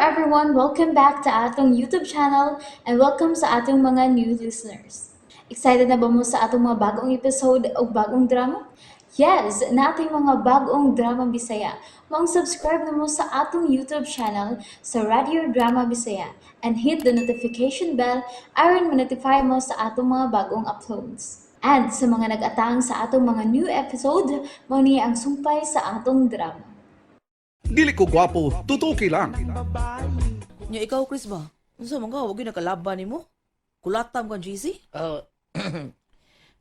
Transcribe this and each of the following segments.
everyone! Welcome back to atong YouTube channel and welcome sa atong mga new listeners. Excited na ba mo sa atong mga bagong episode o bagong drama? Yes, nating mga bagong drama Bisaya. Maong subscribe na mo sa atong YouTube channel sa Radio Drama Bisaya and hit the notification bell aron ma-notify mo sa atong mga bagong uploads. And sa mga nag-atang sa atong mga new episode, mao ni ang sumpay sa atong drama. Dili ko gwapo, tutuki lang. Nya ikaw, Chris ba? Unsa man ka, wag gyud nakalaban nimo? Kulatam kang GC? Oh,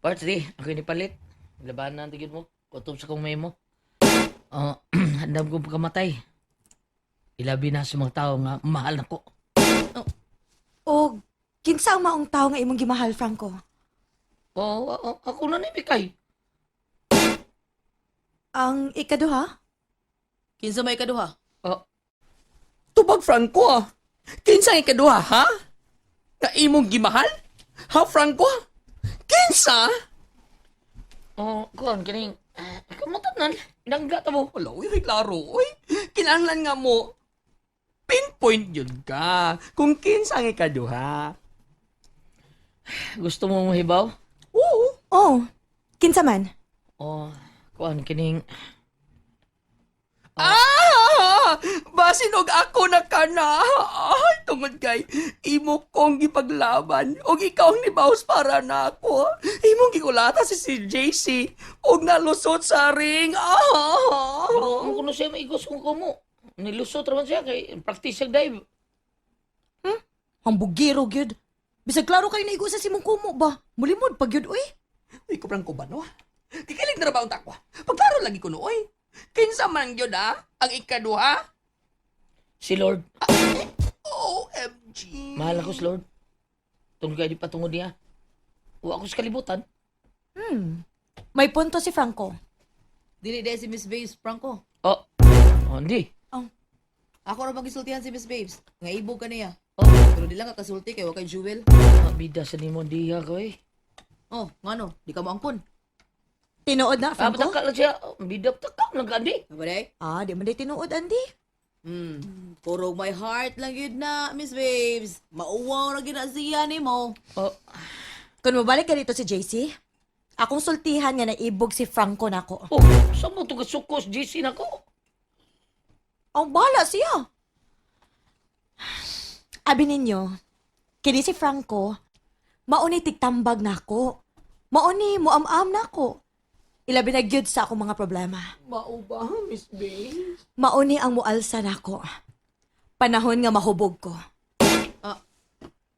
part 3, ako ni palit. Labanan tigid mo. Kutob sa kong memo. Oh, handam kong pagkamatay. Ilabi na sa mga tao nga mahal nako. O, kinsa ang maong tao nga imong gimahal, Franco? Oh, ako na ni Mikay. Ang ikaduha? Kinsa may ikaduha? Oh, Tubag Franco ah. Kinsa ang ikaduha ha? Nga imong gimahal? Ha Franco? Kinsa? Oh, kuan kining kamatanan. Inangga ta mo. Wala, uy, klaro, uy. Kinahanglan nga mo. Pinpoint yun ka. Kung kinsa ang ikaduha. Gusto mo mahibaw? Oo. Oh, kinsa man? Oh, kuan kining Ah! Basin og ako na kana. Ay, tungod kay imo kong gipaglaban og ikaw ang nibaws para nako. Imong gikulata si si JC og nalusot sa ring. Ah! Pero ang kuno siya maigos kung kumo. Nilusot raman siya kay practice siya dive. Ang bugiro gyud. Bisag klaro kayo na igusa si mong kumo ba? Mulimod pag gyud uy. Uy, ko ba no? Kikilig na ra ba ang takwa? Pagklaro lagi ko no, oy. Kinsa man gyud ah, ang ikaduha? Si Lord. OMG. Mahal ako si Lord. Tungod kay di patungod niya. Wa ako sa kalibutan. May punto si Franco. Dili dai si Miss Babes, Franco. Oh, oh hindi. Ako ra magisultihan si Miss Babes. Nga ibog ka niya. Oh, Pero di lang ka kasulti kay wa kay Jewel. mabida sa nimo diha ko eh. Oh, ngano? Di ka mo angkon. Tinuod na, Ah, Franco? pataka lang siya. Oh, bida pataka lang gandi. Aba day? Ah, di man day tinuod, Andy. Purog my heart lang yun na, Miss Babes. Mauwaw ra gyud na siya nimo. Oh, Kung mabalik ka dito si JC, akong sultihan nga naibog si Franco nako. oh, sa mo to kasukos GC nako. Ang bala siya. Abi ninyo, kini si Franco, mauni tigtambag nako. Mauni muam-am nako. Ilabi na gyud sa akong mga problema. Mao ba, Miss Babes? Mauni ang mualsa nako. Panahon nga mahubog ko.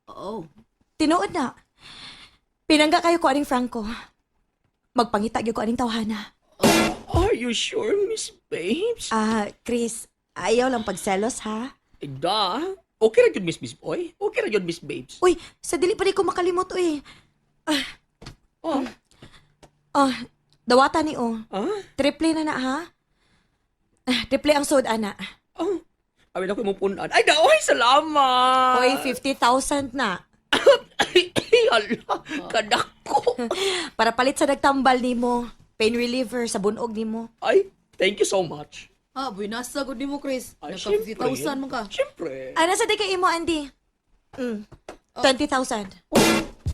Oo. Tinuod na. Pinangga kayo ko aning Franco. Magpangita gyud ko aning tawhana. Are you sure, Miss Babes? Ah, Chris, ayaw lang pagselos ha. Eh, da. Okay ra gyud, Miss Miss Oy. Okay ra gyud, Miss Babes. Uy, sa dili pa rin ko makalimot uy. Oh. Oh, dawata ni oh. Ah? Triple na na ha. Ah, triple ang sud ana. Oh. Awin ako imong punan. Ay, da, oy, salamat. Oy, 50,000 na. Ay, ala, kadako. Para palit sa nagtambal nimo, pain reliever sa bunog nimo. Ay, thank you so much. Ah, buinasa gud nimo, Chris. Ay, Naka 50,000 man ka. Siyempre. Ana sa di kay imo Andy? 20,000.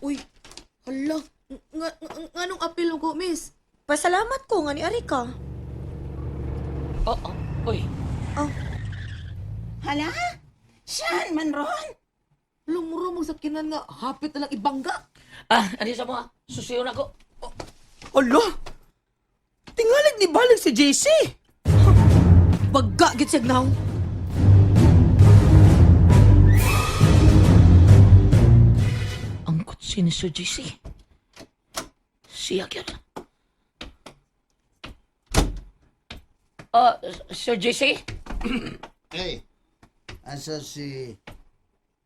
Uy, hala. Nga, nga, nganong apil ko, Miss? Pasalamat ko nga ni Arika. Oh, oh, uy. Oh, Hala? Siyan man ron? Lumuro mo sa kinan nga hapit na lang ibangga. Ah, ani sa mga susiyon ako. Ala! Tingalig ni balik si JC! Bagga gid siya now. Ang kutsi ni Sir JC. Siya gyud. Ah, Sir JC? Hey, asa si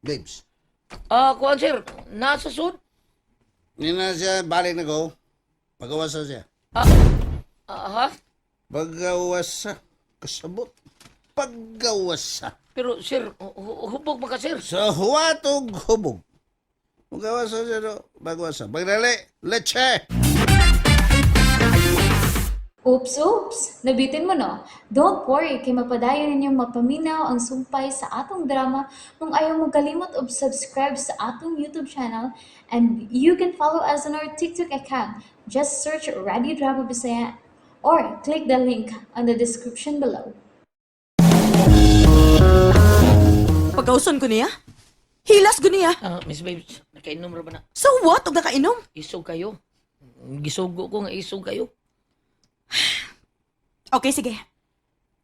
Babes? Ah, kuan sir, nasa sud. Hindi na siya balik na ko. Pagawasa siya. Ah, ah, ha? Pagawasa. Kasabot. Pagawasa. Pero sir, hubog ba ka sir? Sa huwatog hubog. Pagawasa siya no. Pagawasa. Pagdali. Leche! Oops, oops! Nabitin mo, no? Don't worry, kay mapadayon ninyong mapaminaw ang sumpay sa atong drama kung ayaw mo kalimot og subscribe sa atong YouTube channel, and you can follow us on our TikTok account. Just search Radio Drama Bisaya or click the link on the description below. Pagkauson ko niya? Hilas ko niya? Ah, Miss Babes, nakainom ra ba na? So what? Og nakainom? Isog kayo. Gisugo ko nga isog kayo. Okay, sige.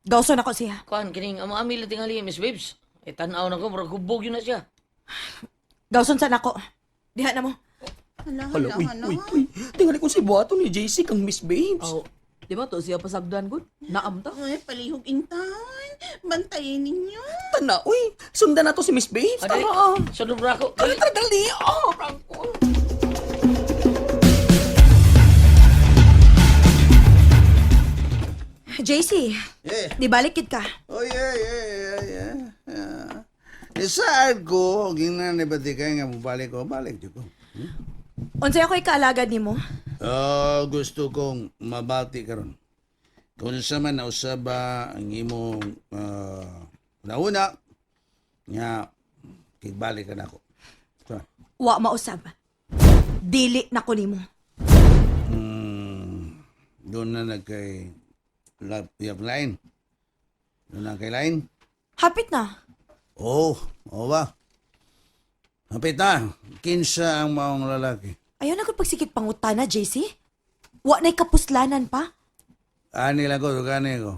Gawson ako siya. Kuan kining amo-ami lang tingali, Miss Babes. Eh tan-aw na ko, murag hubog yun na siya. Gawson sa nako. Diha na mo. Hala, Hala, hala, uy, hala. uy, uy. Tingali ko si buhato ni JC kang Miss Babes. Oh, di ba to siya pasagdan gud? Naam ta. Ay, palihog intan. Bantayin ninyo. Tana, uy. Sundan na to si Miss Babes. Ah, dali. Tara. Sunod ra ako. Tara, tara, dali. Oh, Franco. JC, Eh. di balik kid ka. Oh, yeah. Eh, saan ko, ginan ni Batikay nga mubalik ko, balik di ko. Unsay ako ikaalagad nimo? Oh, gusto kong mabati karon. Kung sa man nausaba ang imong una-una, nga, kigbalik ka na ako. So, Wa mausab. Dili na ko nimo. doon na nagkay love line. Doon na kay line. Hapit na. Oo, oh, oo ba? Hapit na, kinsa ang maong lalaki. Ayaw na gud pagsikit pangutana, JC. Wa na'y kapuslanan pa. Ani lang ko, dugani ko.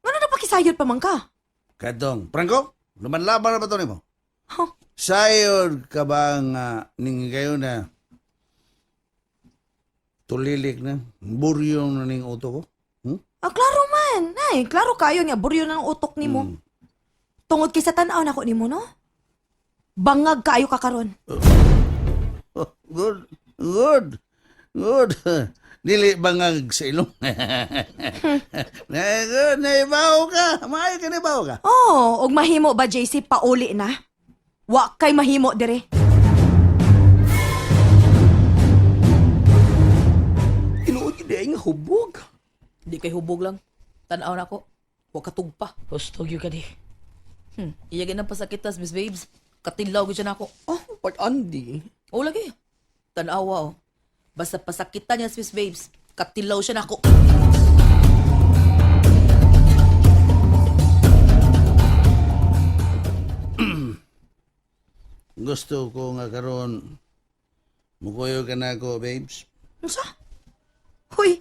Ngano na pakisayod pa man ka? Kadong, Franco, lumanlaban na ba ito nimo? Huh? Sayod ka ba nga ning kayo na tulilik na, buryong na ning uto ko? Hmm? Ah, klaro man. Ay, klaro kayo nga buryo na ang utok nimo. Tungod kay sa tan-aw nako nimo, no? Bangag kaayo ka karon. Oh, good, good, good. Dili bangag sa ilong. Na, good, naibaw ka. Maayo ka, naibaw ka. Oh, og mahimo ba JC pauli na? Wa kay mahimo dire. Tinuod yun ay nga hubog. Di kay hubog lang. Tan-aw na ko. Wa katugpa. Hustog yun ka di. Iya ganang pasakitas, Miss Babes. Katilaw gud siya nako. Oh, part Andy. O lagi. Tan-awa oh. Basta pasakitan niya si Miss Babes. Katilaw siya nako. Gusto ko nga karon mukuyo ka na ako, babes. Unsa? Hoy,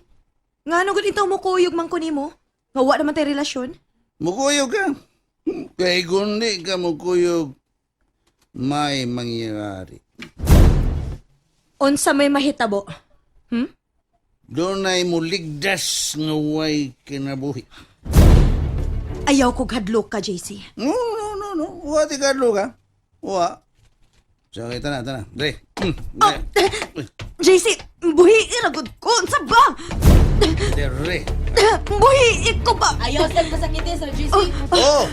ngano gud itaw mo kuyog man ko nimo? Nga wa naman tay relasyon. Mukuyog ka. Kay kundi ka mukuyog, may mangyayari. Unsa may mahitabo? Doon ay muligdas nga way kinabuhi. Ayaw kog hadlok ka, JC. No, no, no, no. Wa ti kadlo ka. Wa. So, okay, tana, tana. Dre. Dre. JC, buhi ra gud ko. Unsa ba? Dre. Buhi ko ba? Ayaw sa pasakitin sa GC. Oh!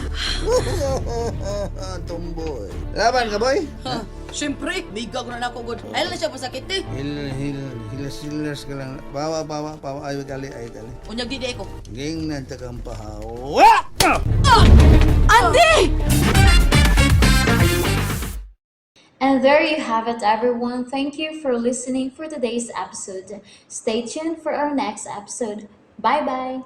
Tumboy. Laban ka, boy? Ha, Siyempre, miga ko na nako gud. Ayaw na siya pasakitin. Hil, hil, hilas, hilas ka lang. Pawa, pawa, pawa. Ay, kali, ay, kali. Unyag di di ko. Ging na takang pahawa. Andy! And there you have it, everyone. Thank you for listening for today's episode. Stay tuned for our next episode. Bye bye.